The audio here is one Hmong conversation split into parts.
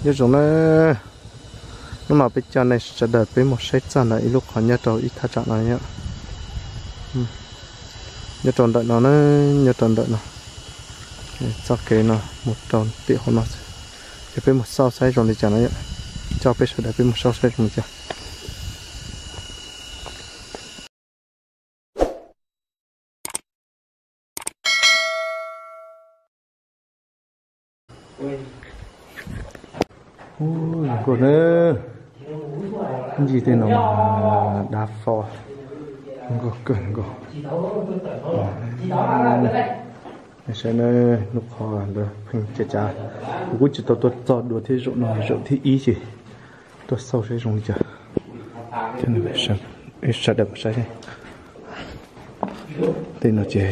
Nyob zoo na, hnub no peb coj nej sawv daws peb mus saib txog ntawm ib lub qhov nyob rau ib thaj tsam no yom. Nyob rau ntawm no na, nyob rau ntawm no, txoj kev no mus rau tim hauv no, ces peb mus xauj saib zoo li cas no yom. Coj peb sawv daws peb mus xauj saib zoo li cas. Zoo nkauj na, ncig tej no mas dav fo, zoo nkauj kawg nkaus. Saib na, lub qhov ntawd pheej cav cav, kuv kuj tsis tau tuaj txog dua thiab, zaum no zaum thib ib ces tuaj xauj saib zoo li cas. Sawv daws saib, tej no ces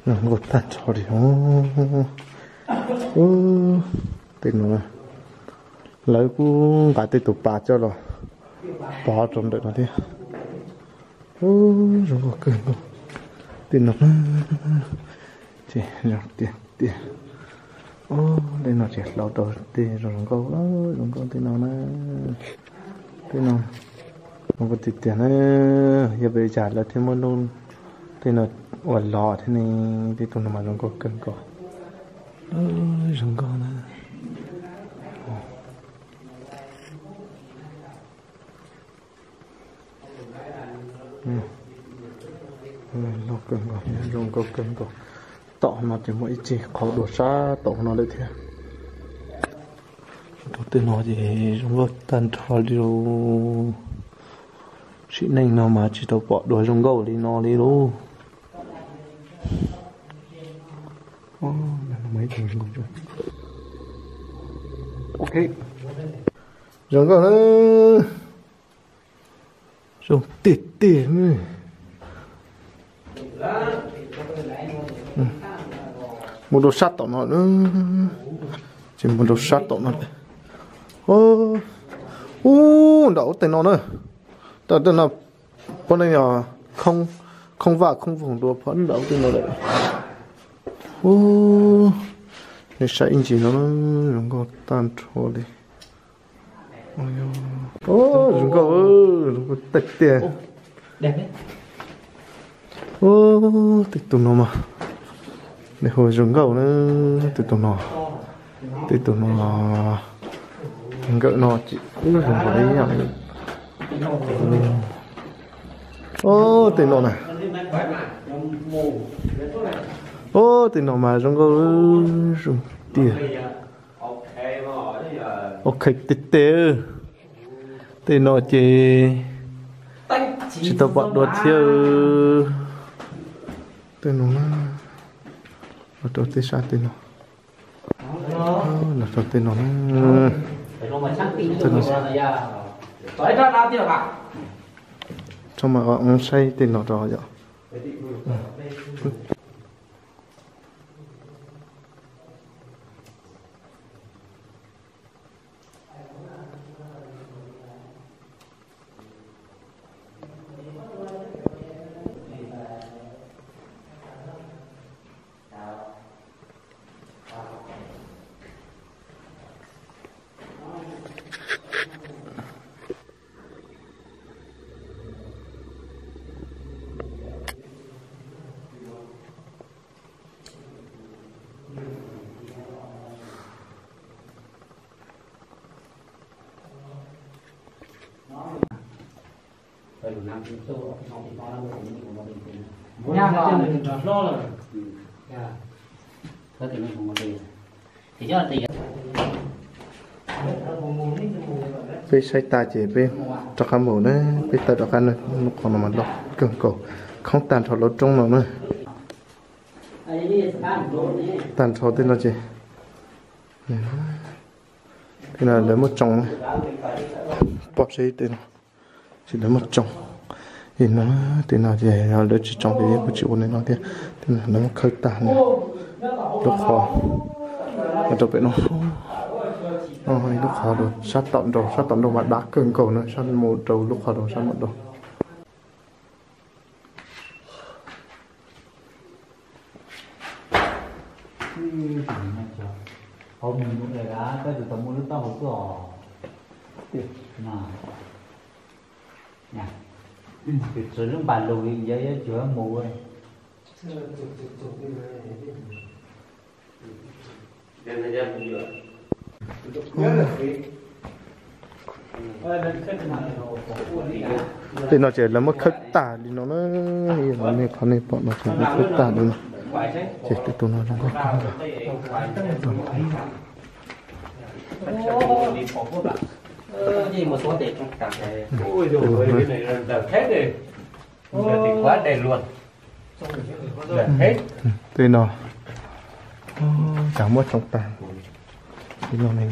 zoo nkauj tag nrho li. Tej no lawv kuj nqa tej tus pas coj los pov rau ntawm no thiab. Zoo nkauj kawg nkaus. Tej no ces zoo tiag tiag. Tej no ces hlauv rau tej zoo nkauj, zoo nkauj tej no na. Tej no zoo nkauj tiag tiag na. Yog pes cas lawv thiaj muab lub tej no ua lov thiab ne. Tej tus no mas zoo nkauj kawg nkaus. Zoo nkauj na. Loj kawg nkaus, zoo nkauj kawg nkaus. Tom no ces muaj ib txhia qhov dua sab tom no lawm thiab. Rau tej no ces zoo nkauj tag nrho li. Sim neej no mas tsis tau pom dua zoo nkauj li no li lauj. Zoo nkauj na. Zoo tiag tiag. Mus rau sab tom no, ces mus rau sab tom no. Ub, nram ub tej no na. Tej no pom ne yog khoob vaj khoob voog dua pom nram ub tej no lawm. Ub, nej saib ib ntsis no, zoo nkauj tag nrho li. Zoo nkauj, zoo nkauj tiag tiag. Tej tus no mas, nej hu zoo nkauj na, tej tus no, tej tus no, nkawm no ces zoo nkaus li yam. Ub, tej no na. Ub, tej no mas zoo nkauj, zoo tiag. Ok tiag tiag. Tej no ces tsis tau pom dua thiab. Tej no na, los rau tej sab tej no, los rau tej no na. Tso mas saib tej no rau yom. Peb saib tas ces peb rov qab mus na, peb tawm rov qab na, lub qhov no mas loj kawg nkaus, khoob tag nrho lub roob no na. Tag nrho tej no ces, tej no lawv muab tsoo, pom seb tej no, ces lawv muab tsoo. Tej no, tej no ces lawv tsis tsoo ces kuj tsis ua li no thiab. Tej no lawv muab khawb tag na, lub qhov rau pem no, lub qhov rau sab tom nraud, sab tom nraud mas dav kawg nkaus na, sab mus rau lub qhov rau sab tom nraud. Hauv mus mus es koj tus tau muaj lub taub hau tuaj os. Tus txwv lub npas lug li yog yuav cuag mus. Tej no ces lawv muab khawb tag li no na, nej qhov nej pom no ces lawv khawb tag li no. Ces tej tus no zoo nkauj kawg. Tej no cas muab tsoo tag li no ne.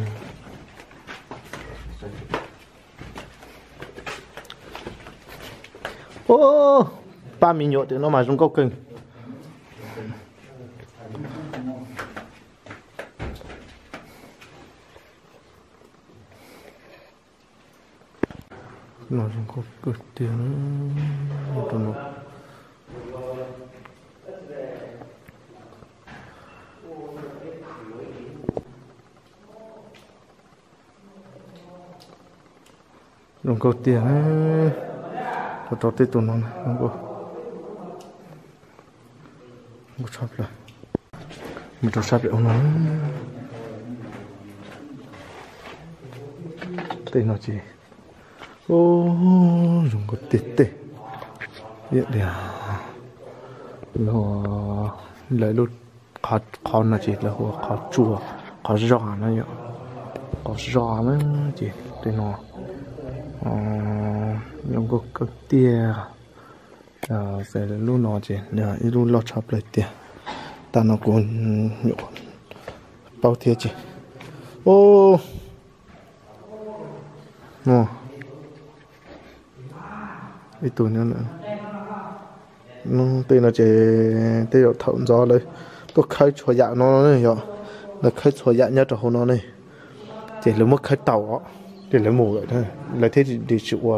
Pab me nyuam tej no mas zoo nkauj kawg. No zoo nkauj kawg tiag. Zoo nkauj tiag. Ua rau tej tus no zoo nkauj tshaj plaws. Mus rau sab pem ub no. Tej no ces zoo nkauj tiag tiag. Ib yam li lawv lub qhov no ces lawv hu ua qhov tsua, qhov zog na yom. Qhov zog na ces tej no zoo nkauj kawg tiag. Lub no ces ib lub loj tshaj plaws tiag. Tag no kuv nyuam qhuav paub thiab ces. Ib tug tej no ces tej zaum thaum ntxov lawv tuaj khawb txhua yam no ne yom. Lawv khawb txhua yam nyob rau hauv no ne. Ces lawv muab khawb tau os, ces lawv mus lawm, lawv thiaj li tsis ua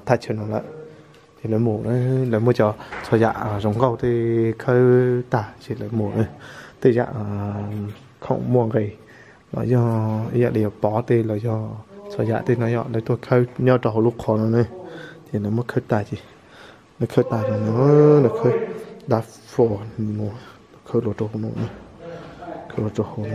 thaj chaw no lawm. Ces lawv mus, lawv muab cov txhua yam zoo nkauj tej khawb tag ces lawv mus. Tej yam khoom muaj nqis los yog ib yam li yog pob tej los yog txhua yam tej no yog lawv tuaj khawb nyob rau hauv lub qhov no ne. Ces lawv muab khawb tag ces lawv khawb tag no, lawv khawb dab fo, lawv khawb los rau hauv no, khawb los rau hauv no.